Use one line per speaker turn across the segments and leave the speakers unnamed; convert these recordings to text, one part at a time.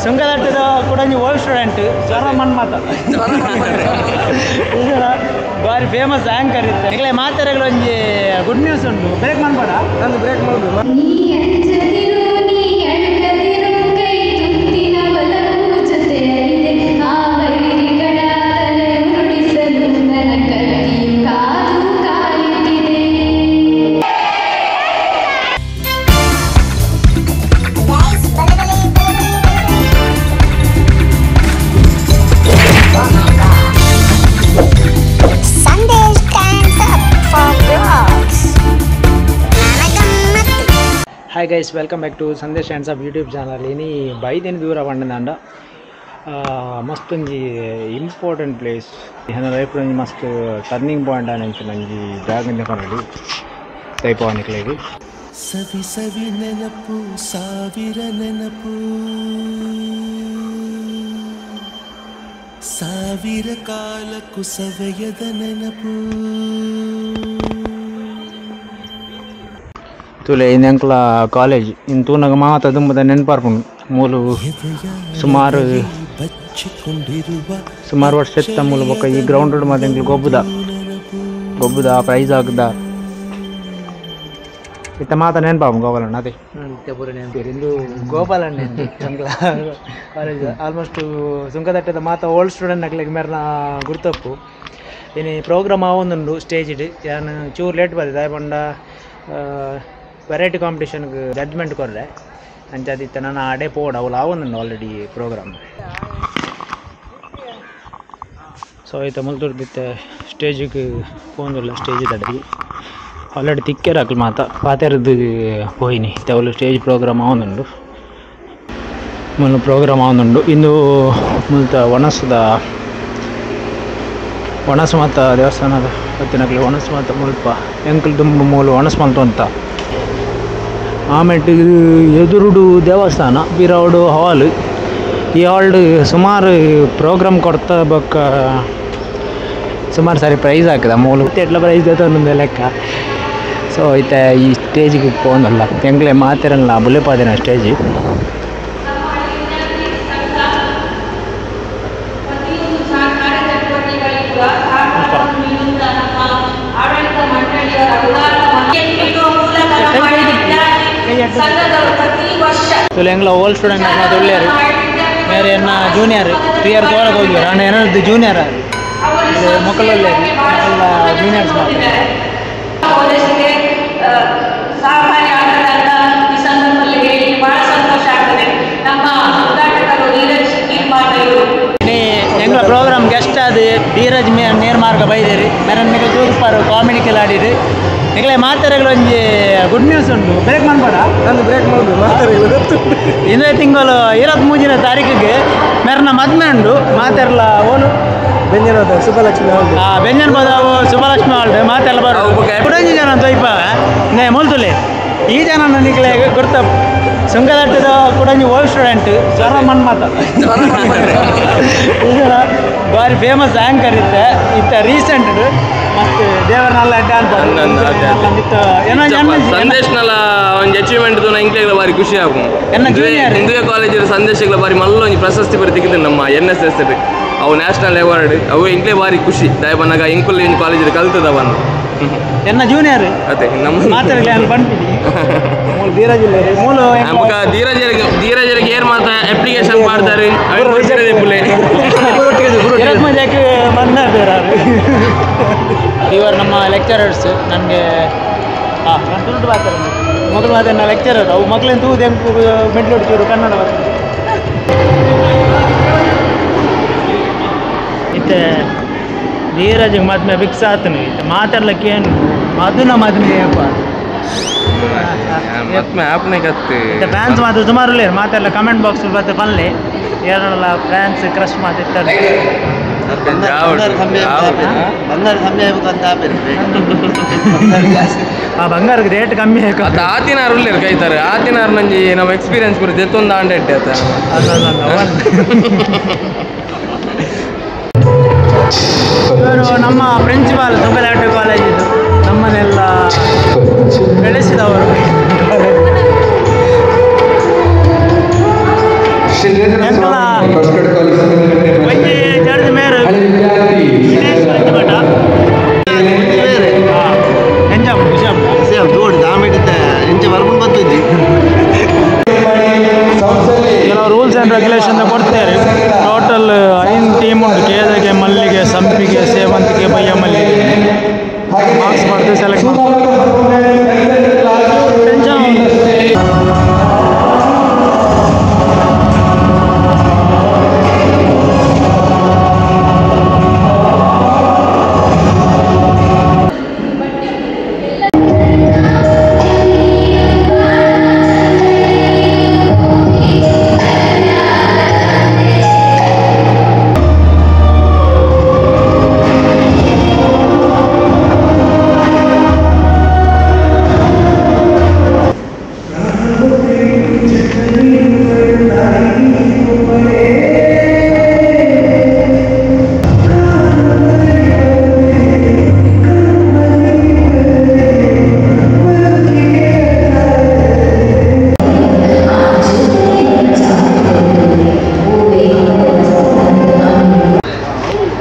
ಸುಂಕದಟ್ಟದ ಕೂಡ old student ಜ್ವರ ಮನ್ಮತ ಬಾರಿ ಫೇಮಸ್ ಆ್ಯಂಕರ್ ಇತ್ತು. ಈಗಲೇ ಮಾತಾಡಲು ಒಂಜಿ ಗುಡ್ ನ್ಯೂಸ್ ಉಂಟು. ಬ್ರೇಕ್ ಮಾಡ್ಬೇಡ,
ನಂದು ಬ್ರೇಕ್ ಮಾಡುದು.
Hi guys, welcome back to Sandesh hands of YouTube channel. ಇನಿ ಬೈದಿನ ದೂರ ಪಂಡದಾಂಡ ಮಸ್ತ್ ಒಂಜಿ ಇಂಪಾರ್ಟೆಂಟ್ ಪ್ಲೇಸ್. ಎನ್ನ ಲೈಫ್ ಒಂಜಿ ಮಸ್ತ್ ಟರ್ನಿಂಗ್ ಪಾಯಿಂಟ್ ಆನಂಚ ಒಂಜಿ ಜಾಗ ಪನೊಲಿ ದೈಪವಾನಿಕ್ಲೆಗ್.
ಸವಿ ಸವಿ ನೆನಪು, ಸಾವಿರ ನೆನಪು, ಸಾವಿರ ಕಾಲಕ್ಕೂ ಸವೆಯದ ನೆನಪು.
ತುಲೆ ಇಂದೆಂಕ್ಲ ಕಾಲೇಜ್ ಇನ್ನು ತೂನಗ ಮಾತ ದುಂಬದ ನೆನಪಾರ್ಪುಂಡು. ಮೂಲು ಸುಮಾರು ಸುಮಾರು ವರ್ಷ ಎತ್ತ ಮೂಲು ಬೊಕ್ಕ ಈ ಗ್ರೌಂಡ್ ಮಾತ ಎಂಕ್ಲು ಗೊಬ್ಬುದ ಗೊಬ್ಬುದ ಪ್ರೈಸ್ ಹಾಕುದ ಇತ್ತ ಮಾತ ನೆನಪಾಪು ಗೋಪಾಲಣ್ಣ. ಅದೇ ಇಂದು ಗೋಪಾಲಣ್ಣ ಎಂಕ್ಲ ಕಾಲೇಜ್ ಆಲ್ಮೋಸ್ಟ್ ಸುಂಕದಟ್ಟದ ಮಾತ ಓಲ್ಡ್ ಸ್ಟೂಡೆಂಟ್ ಅಕ್ಲೆಗ್ ಮೇರ್ನ ಗುರ್ತಪ್ಪು. ಇನಿ ಪ್ರೋಗ್ರಾಮ್ ಆವೊಂದುಂಡು ಸ್ಟೇಜ್ ಯಾನ್ ಚೂರು ಲೇಟ್ ಬರ್ತದೆ ದಾಯೆ ಪಂಡ ವೆರೈಟಿ ಕಾಂಪಿಟೇಷನ್ಗೆ ಜಡ್ಜ್ಮೆಂಟ್ ಕೊರ್ರೆ ಅಂಚಾದಿತ್ತ ನಾನು ಆಡೆ ಪೋಡು ಅವಳು ಆವೊಂದುಂಡು ಆಲ್ರೆಡಿ ಪ್ರೋಗ್ರಾಮ್. ಸೊ ಆಯ್ತು ಮುಲ್ತುರ್ದಿತ್ತೆ ಸ್ಟೇಜಿಗೆ ಪೋಂದುಲ್ಲ. ಸ್ಟೇಜ್ ತಡಗಿ ಆಲ್ರೆಡಿ ತಿಕ್ಕೇರು ಅಕ್ಲು ಮಾತ ಪಾತೆರದ್ದು ಪೋಯಿನಿ. ಅವಳು ಸ್ಟೇಜ್ ಪ್ರೋಗ್ರಾಮ್ ಆವೊಂದುಂಡು, ಮುಲ್ ಪ್ರೋಗ್ರಾಮ್ ಆವೊಂದುಂಡು. ಇಂದು ಮುಲ್ತ ಒಣಸುದ ಒಣಸು ಮಾತ ದೇವಸ್ಥಾನದ ಹೊತ್ತಿನಕ್ಲೆ ಒಣಸು ಮಾತ ಮುಲ್ಪ ಎಂಕಲ್ ದುಂಬು ಮೂಲು ಒಣಸು ಮಲ್ತು ಅಂತ. ಆಮೇಲೆ ಎದುರುಡು ದೇವಸ್ಥಾನ ಪಿರವಡು ಹಾಲ್. ಈ ಹಾಲ್ಡ್ ಸುಮಾರು ಪ್ರೋಗ್ರಾಮ್ ಕೊಡ್ತಾ ಬೊಕ್ಕ ಸುಮಾರು ಸಾರಿ ಪ್ರೈಸ್ ಹಾಕಿದ ಮೂಲು ಎಟ್ಲ ಪ್ರೈಸ್ ದೇತೊಂದು ಲೆಕ್ಕ. ಸೊ ಇತ್ತೆ ಈ ಸ್ಟೇಜಿಗೆ ಪೋಂದಲ್ಲ ಎಂಕ್ಲೆ ಮಾತೆರಲ್ಲ ಬುಲೆಪಾದಿನ ಸ್ಟೇಜ್. ಎಂಗ್ಲ ಓಲ್ಡ್ ಸ್ಟೂಡೆಂಟ್ ಮಾತು ಒಳ್ಳೆಯರು ಬೇರೆ ಎನ್ನ ಜೂನಿಯರ್ 3 ಇಯರ್ ತೋರಕ್ಕೆ ಹೋಗಿದ್ದಾರೆ. ಅಣ್ಣ ಏನಾದ್ರು ಜೂನಿಯರ್ ಮಕ್ಕಳು ಒಳ್ಳೆಯರು ಎಲ್ಲ ಜೂನಿಯರ್ಸ್ ಮಾಡ್ತಾರೆ. ಎಂಗ್ಲ ಪ್ರೋಗ್ರಾಮ್ ಗೆಸ್ಟ್ ಅದು ಧೀರಜ್ ನೇರ್ಮಾರ್ಗ ಬೈದೇರಿ ಮೇರನ್ ನಿಗಲ್ ತೂರ್ಪಾರು ಕಾಮಿಡಿ ಆಡಿರಿ. ಈಗಲೇ ಮಾತಾಡಲು ಒಂಜಿ ಗುಡ್ ನ್ಯೂಸ್ ಉಂಟು. ಬ್ರೇಕ್ ಮಾಡ್ಬೇಡ,
ನಂದು ಬ್ರೇಕ್ ಮಾಡುದು ಮಾತಾಡಲು.
ಇಂದೇ ತಿಂಗಳು 23ನೇ ತಾರೀಕಿಗೆ ಮೇರ್ನ ಮದ್ಮೆ ಉಂಡು. ಮಾತಾಡಲ ಓಲು
ಬೆಂಜನ್ ಸುಬ್ಬಲಕ್ಷ್ಮಿ ಹಾಲ್.
ಬೆಂಜನ್ ಬದಾವು ಸುಬ್ಬಲಕ್ಷ್ಮಿ ಹಾಲ್ ಮಾತೆಲ್ಲ ಬರೋ ಕುಡಂಜಿ ಜನ ಅಂತ ನೇ ಮೊಲ್ತುಲೆ ಈ ಜನ ನಿಕ್ಲೆ ಗುರ್ತ ಸುಂಕದಟ್ಟದ ಕುಡಂಜಿ ಓಲ್ಡ್ ಸ್ಟೂಡೆಂಟ್ ಜ್ವರ ಮನ್ಮತ ಬಾರಿ ಫೇಮಸ್ ಆ್ಯಂಕರ್ ಇತ್ತೆ ಇತ್ತ ರೀಸೆಂಟ್ ಮಸ್ತ್ ದೇವರನ್ನೆಲ್ಲ
ಸಂದೇಶ್ನಲ ಒಂಜಿ ಅಚೀವ್ಮೆಂಟ್ ತೂನ ಎಂಕ್ಲೆಗ್ಲ ಬಾರಿ ಖುಷಿ ಆಪುಂಡು. ಹಿಂದುವೆ ಕಾಲೇಜ್ ಸಂದೇಶಗ್ಲ ಬಾರಿ ಮಲ್ಲ ಒಂಜಿ ಪ್ರಶಸ್ತಿ ಬರಿ ತಿಕ್ಕಿದೆ ನಮ್ಮ ಎನ್ ಎಸ್ ಎಸ್ ಅವು ನ್ಯಾಷನಲ್ ಅವಾರ್ಡ್. ಅವು ಎಂಕ್ಲೆ ಬಾರಿ ಖುಷಿ ದಾಯ ಬನ್ನಾಗ ಎಂಕುಲ್ ಒಂಜಿ ಕಾಲೇಜ್ ಕಲ್ತದ ಬಂದು
ಎನ್ನ ಜೂನಿಯರ್
ಅದೇ ನಮ್ಮ
ಧೀರಜ್
ಧೀರಜರಿಗೆ ಏರ್ ಮಾತ ಅಪ್ಲಿಕೇಶನ್ ಮಾಡ್ತಾರೆ.
ಇವರು ನಮ್ಮ ಲೆಕ್ಚರರ್ಸ್ ನನಗೆ ಹಾಂ ನಾನು ತುಳು ಮಾತಾಡ ಮಗಳು ಮಾತಾಡ ಲೆಕ್ಚರರ್ ಅವು ಮಕ್ಕಳನ್ನ ತೂದು ಎಂಕು ಮೆಟ್ಲು ಹೊಡಿಚೂರು ಕನ್ನಡ ಬರ್ತದೆ. ಇತ್ತೆ ಧೀರಜಿಗೆ ಮದ್ಮೆ ಫಿಕ್ಸ್ ಆತನು. ಇತ್ತೆ ಮಾತಾಡ್ಲಿಕ್ಕೆ ಏನು ಮದುನ ಮದ್ಮೆ ಅಪ್ಪ
ಮದ್ಮೆ ಆಪ್ನೆ ಕತ್ತು.
ಇತ್ತೆ ಫ್ಯಾನ್ಸ್ ಮಾತ್ರ ಸುಮಾರು ಮಾತಾಡಲ ಕಮೆಂಟ್ ಬಾಕ್ಸ್ ಬತ್ತೆ ಪನ್ಲೆ ಏರಲ್ಲ ಫ್ಯಾನ್ಸ್ ಕ್ರಶ್ ಮಾತಾಡ್ತಾರೆ. ಬಂಗಾರಕ್ಕೆ ರೇಟ್ ಕಮ್ಮಿ
ಅದು ಆತಿನಾರು ಉಳ್ಳೇರು ಕೈತಾರೆ ಆತಿನಾರು ನಂಜಿ ನಮ್ಮ ಎಕ್ಸ್ಪೀರಿಯನ್ಸ್ ಪೂರ ದೆತ್ತೊಂದು ಆಂಡ ಇಟ್ಟೆ ಆತ.
ಇವರು ನಮ್ಮ ಪ್ರಿನ್ಸಿಪಾಲ್ ಸುಂಕದಟ್ಟ ಕಾಲೇಜ್ ಇದು ನಮ್ಮನ್ನೆಲ್ಲ ಬೆಳೆಸಿದವರು. ಒಂಜಿ ಜಡ್ಜ್ ಮೇರ್ ಎಂಜ ಖುಷಿ ಕೆಲವು ರೂಲ್ಸ್ ಆ್ಯಂಡ್ ರೆಗ್ಯುಲೇಷನ್ ಕೊಡ್ತಾರೆ. ಟೋಟಲ್ 5 ಟೀಮ್ ಉಂಟು. ಕೇದಗೆ, ಮಲ್ಲಿಗೆ, ಸಂಪಿಗೆ, ಸೇವಂತಿಗೆ, ಬಯ್ಯ ಮಲ್ಲಿಗೆ. ಮಾರ್ಕ್ಸ್ ಮಾಡ್ತೀವಿ, ಸೆಲೆಕ್ಟ್ ಮಾಡ್ತೀವಿ. Tension.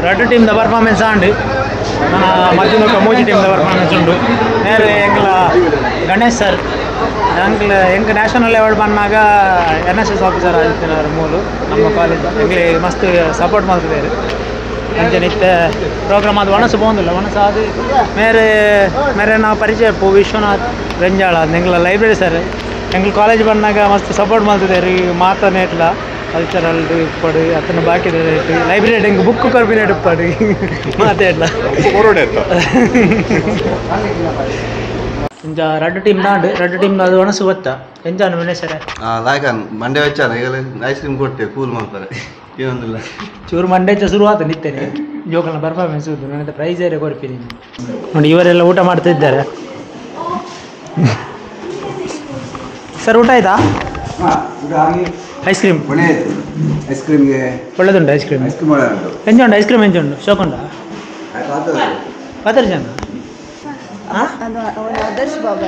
Red team the performance and ನನ್ನ ಮಧ್ಯ ಮೂಜಿ ಟೀಮ್ the performance ಉಂಟು. ಮೇರೆ ಎಂಗ್ಲ ಗಣೇಶ್ ಸರ್ ಎಂಗ್ಲ ಎಂಕ್ ನ್ಯಾಷನಲ್ ಅವಾರ್ಡ್ ಬಂದಾಗ ಎನ್ ಎಸ್ ಎಸ್ ಆಫೀಸರ್ ಆಗಿದ್ದಾರೆ ಮೂಲು ನಮ್ಮ ಕಾಲೇಜ್. ಎಂಗ್ಲಿ ಮಸ್ತ್ ಸಪೋರ್ಟ್ ಮಾಡ್ತಿದ್ದಾರೆ. ಅಂಚನೆ ಇತ್ತೆ ಪ್ರೋಗ್ರಾಮ್ ಅದು ಒಣಸು ಪೋಂದಿಲ್ಲ ಒಣಸು ಅದು ಮೇರೆ ಮೇರೆ ನಾವು ಪರಿಚಯ ಪು ವಿಶ್ವನಾಥ್ ರೆಂಜಾಳ ಎಂಗ್ಲ ಲೈಬ್ರರಿ ಸರ್. ಎಂಗ್ಲ ಕಾಲೇಜ್ ಬಂದಾಗ ಮಸ್ತ್ ಸಪೋರ್ಟ್ ಮಾಡ್ತಿದ್ದಾರೆ. ಮಾತಾನೆ ಇಟ್ಲ ಕಲ್ಚರಲ್ ಇಪ್ಪಡು ಅತನ ಬಾಕಿ ಲೈಬ್ರರಿ ಹೆಂಗೆ ಬುಕ್ ಕೊರ್ಪಿನ ಇಪ್ಪಡು ಮಾತಾಡ್ಲ ಇಂಜ ರಡ್ಡು ಟೀಮ್ ನಾಡು ರಡ್ಡು ಟೀಮ್ ಅದು ಒಣಸು ಗೊತ್ತಾ ಎಂಜಾನು ವಿನೇಶರೇ
ಲಾಯ್ಕಾನ್ ಮಂಡೆ ವೆಚ್ಚಾನ ಈಗ ಐಸ್ ಕ್ರೀಮ್ ಕೊಟ್ಟೆ ಕೂಲ್ ಮಾಡ್ತಾರೆ ಏನೊಂದಿಲ್ಲ
ಚೂರು ಮಂಡೆ ಶುರುವಾತ ನಿತ್ತೇನೆ ಜೋಕಲ್ನ ಪರ್ಫಾರ್ಮೆನ್ಸ್ ನನ್ನ ಪ್ರೈಸ್ ಏರಿಯಾ ಕೊರ್ಪಿನಿ ನೋಡಿ. ಇವರೆಲ್ಲ ಊಟ ಮಾಡ್ತಿದ್ದಾರೆ. ಸರ್ ಊಟ ಆಯ್ತಾ? ಐಸ್ ಕ್ರೀಮ್
ಐಸ್ ಕ್ರೀಮ್ಗೆ
ಒಳ್ಳೆದುಂಟು. ಐಸ್ ಕ್ರೀಮ್ ಐಸ್ ಕ್ರೀಮ್ ಎಂಜ ಉಂಟು. ಐಸ್ ಕ್ರೀಮ್ ಎಂಜ ಉಂಟು ಶೋಕುಂಡ ಪಾತರ್ ಜನ ಆದರ್ಶ್ ಬಾಬಾ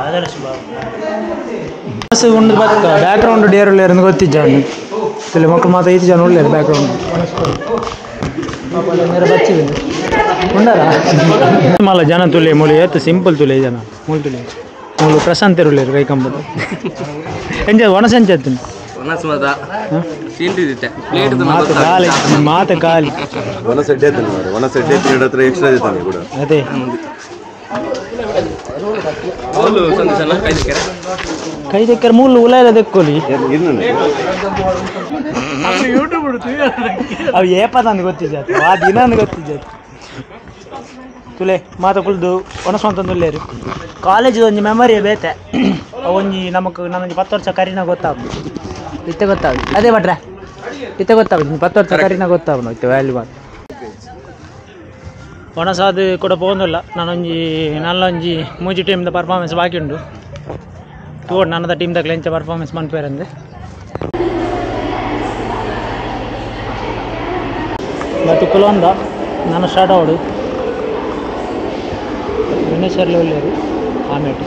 ಆದರ್ಶ್ ಬಾಬಾ ಉಂಡು ಬತ್ತ ಬ್ಯಾಕ್ಗ್ರೌಂಡ್ ಡೇರ್ ಉಳ್ಳೇರು ಗೊತ್ತಿಜ್ಜಾನು ಇಲ್ಲಿ ಮಕ್ಕಳು ಮಾತ್ರ ಈಚೆ ಜನ ಉಳ್ಳೇರು ಬ್ಯಾಕ್ಗ್ರೌಂಡ್ ಬಚ್ಚಿದೆ ಉಂಡರ ಮಲ್ಲ ಜನ ತುಲೆ ಮೂಲೆ ಏತ್ ಸಿಂಪಲ್ ತುಲೆ ಜನ ಮೂಲು ತುಲೆ ಮೂಲು ಪ್ರಶಾಂತ್ ಇರುಳ್ಳೇರು ಕೈ ಕಂಬದ ಎಂಜ ಒಣಸು ಎಂಚ
ಒಣಸು ಮಾತ ತಿಂದಿದ್ದೆ ಪ್ಲೇಟ್
ಮಾತು ಖಾಲಿ ಮಾತು ಖಾಲಿ
ಒಣಸು ಎಡ್ಡೆ ಆಯ್ತಾನೆ ಮಾರ್ರೆ. ಒಣಸು ಎಡ್ಡೆ ಎರಡು ಹತ್ರ ಎಕ್ಸ್ಟ್ರಾ ಇದ್ದಾನೆ ಕೂಡ.
ಅದೇ ಕೈ ದಕ್ಕರೆ ಮೂಲು ಉಲಾಯಿಲ ದೆಕ್ಕೊಲಿ ಅವು ಏಪದಂದು ಗೊತ್ತಿಜ್ಜಾತು ಆ ದಿನ ಅಂದು ಗೊತ್ತಿಜ್ಜಾತು ತುಲೆ ಮಾತ ಕುಳ್ದು ಒಣಸು ಕಾಲೇಜ್ ಒಂಜಿ ಮೆಮೊರಿ ಬೇತೆ ಒಂಜಿ ನಮಕ್ ನನ್ನೊಂಜಿ 10 ವರ್ಷ ಕರಿನ ಗೊತ್ತಾಗ ಇತ್ತೆ ಗೊತ್ತಾಗ ಅದೇ ಭಟ್ರೆ ಇತ್ತೆ ಗೊತ್ತಾಗ 10 ವರ್ಷ ಕರಿನ ಗೊತ್ತಾಗ ಇತ್ತೆ ವ್ಯಾಲ್ಯೂ ಮಾತು ಒಣಸಾದು ಕೂಡ ಪೋಂದಿಲ್ಲ ನಾನೊಂಜಿ ನಲ್ಲೊಂಜಿ ಮೂಜಿ ಟೀಮ್ದ ಪರ್ಫಾರ್ಮೆನ್ಸ್ ಬಾಕಿ ಉಂಡು ತೋಡ್ ನನ್ನದ ಟೀಮ್ದ ಕ್ಲೆಂಚ ಪರ್ಫಾರ್ಮೆನ್ಸ್ ಮನ್ಪೇರಂದೆ ಬಟ್ ಕುಲೊಂದ ನಾನು ಸ್ಟಾರ್ಟ್ ಆವಡು ವಿನೇಶ್ವರ್ಲಿ ಒಳ್ಳೆಯದು ಆಮೇಲೆ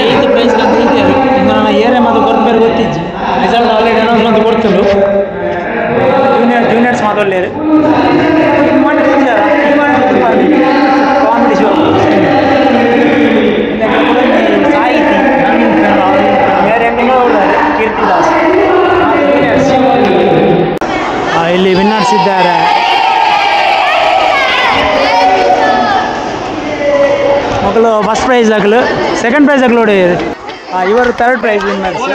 ಏತ್ ಪ್ರೈಸ್ ಕಂತ ಇಂದು ಏರೆ ಮಾತ್ರ ಕೊರ್ಪೇರು ಗೊತ್ತಿಜ್ಜಿ ರಿಸಲ್ಟ್ ಆಲ್ರೆಡಿ ಅನೌನ್ಸ್ ಅಂತ ಕೊಡ್ತುಂಡು ಜೂನಿಯರ್ಸ್ ಮಾತಾಡಲೇರು ಕಾಮಿಡಿ ಶೋ ಸಾಹಿತಿ ಬೇರೆ ಕೀರ್ತಿದಾಸ್ ಇಲ್ಲಿ ವಿನ್ನರ್ಸ್ ಇದ್ದಾರೆ. ಮಕ್ಕಳು ಫಸ್ಟ್ ಪ್ರೈಸ್ ಆಗಲು ಸೆಕೆಂಡ್ ಪ್ರೈಸ್ ಆಗಲು ನೋಡಿ ಇವರು ಥರ್ಡ್ ಪ್ರೈಸ್ ವಿನ್ನರ್ಸ್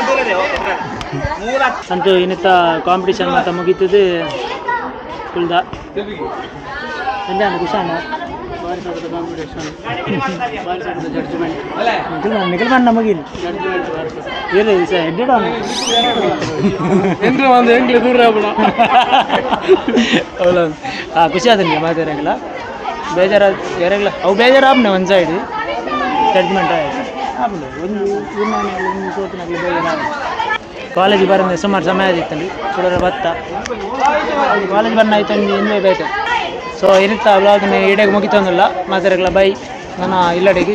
ಅಂತೂ ಇನ್ನಿತ್ತ ಕಾಂಪಿಟಿಷನ್ ಮಾತ್ರ ಮುಗೀತದೆ ಕುಲ್ದ ಕುಶಾನ ನಿಖಲ್ ಬಣ್ಣ ಮುಗಿಲ್ ಖುಷಿ ಆದ ನಿಮಗೆ ಮಾತಾಡಂಗಿಲ್ಲ ಬೇಜಾರ ಯಾರಾಗಲ್ಲ ಅವು ಬೇಜಾರಾಪ್ನೆ ಒಂದು ಸೈಡ್ ಜಡ್ಜ್ಮೆಂಟ್ ಆಯ್ತು ಆಪ್ಲೆ ಒಂದು ಒಂದು ಸೋತಿನಾಗಲಿ ಬೇಜಾರು ಕಾಲೇಜಿಗೆ ಬರಂದ್ರೆ ಸುಮಾರು ಸಮಯ ಆಗಿತ್ತಲ್ಲಿ ಕುಡೋರ ಭತ್ತ ಕಾಲೇಜ್ ಬಣ್ಣ ಆಯ್ತು ಒಂದು ಎಂಜಾಯ್ ಬೇಕು. ಸೊ ಏನಿತ್ತ ಬ್ಲಾಗ್ನ ಈಡಾಗ ಮುಗಿತಂದಿಲ್ಲ ಮಾತಾಡಲ್ಲ ಬೈ ನಾನು ಇಲ್ಲಡೆಗೆ.